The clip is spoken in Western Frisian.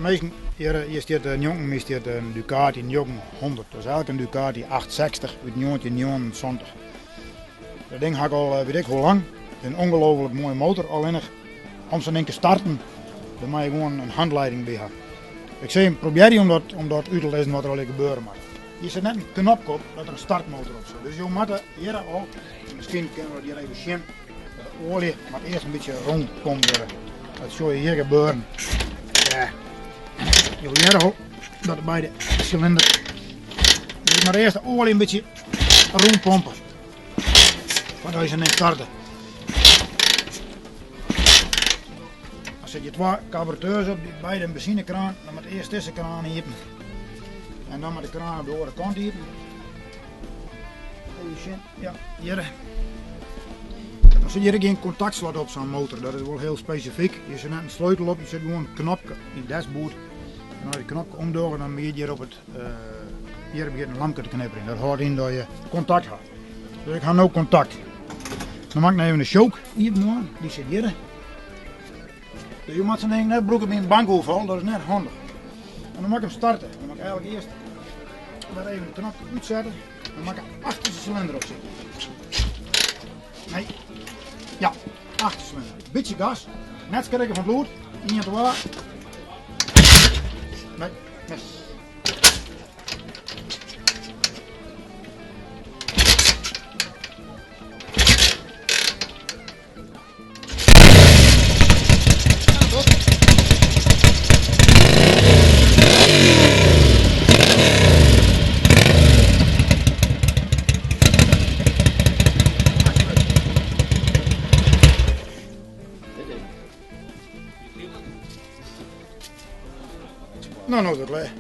minsken, hjir stiet njonken my stiet in Ducati 900. Dat is eigentlik in Ducati 860 út 1979. Dat ding ha ik al wit ik hoe lang. It is in ongelooflik moaie motor, allinnich om sa'n ding te starten, dêr moatte je gewoan in handleiding by ha. Ik sil jim probearje om dat út te lizzen wat der allegear gebeure moat. Hjir sit net in knopke op dat der in startmotor op sit. Dus jo moatte hjir al, miskien kinne we dat hjir even sjen, de oalje moat earst in bytsje rûnpompt wurde. Dat sjogge je hjir gebeuren. Ja. Jo hearre al dat de beide silinder. Dus ik moat earst de oalje in bytsje rûnpompe. Foardat je sa'n ding starte. Dan sit je twa karburateurs op, beide in benzinekraan. Dan moat earst dizze kraan iepen. En dan moat de kraan op de oare kant iepen. Even sjen, ja, hjir. Dan sit hjir gjin kontaktslot op sa'n motor, dat is wol hiel spesifyk. Hjir sit net in sleutel op, hjir sit gewoan in knopke yn it dashboard. En as je de knopke omdogge, dan begjint hjir op it, hjir begjint in lampke te knipperjen. Dat hâldt yn dat je kontakt ha. Dus ik ha no kontakt. Dan moat ik noch even de choke iepen dwaan, dy sit hjir. Dus je moatte sa'n ding net brûke by in bankoerfal, dat is net handich. En dan moat ik him starte. Dan moat ik eigentlik earst wer even de knopke útsette. Dan moat ik de achterste silinder opsette. Nee, ja, achterste silinder. Bytsje gas, net skrikke fan it lûd. 1, 2. Nee, mis. No, no is it klear.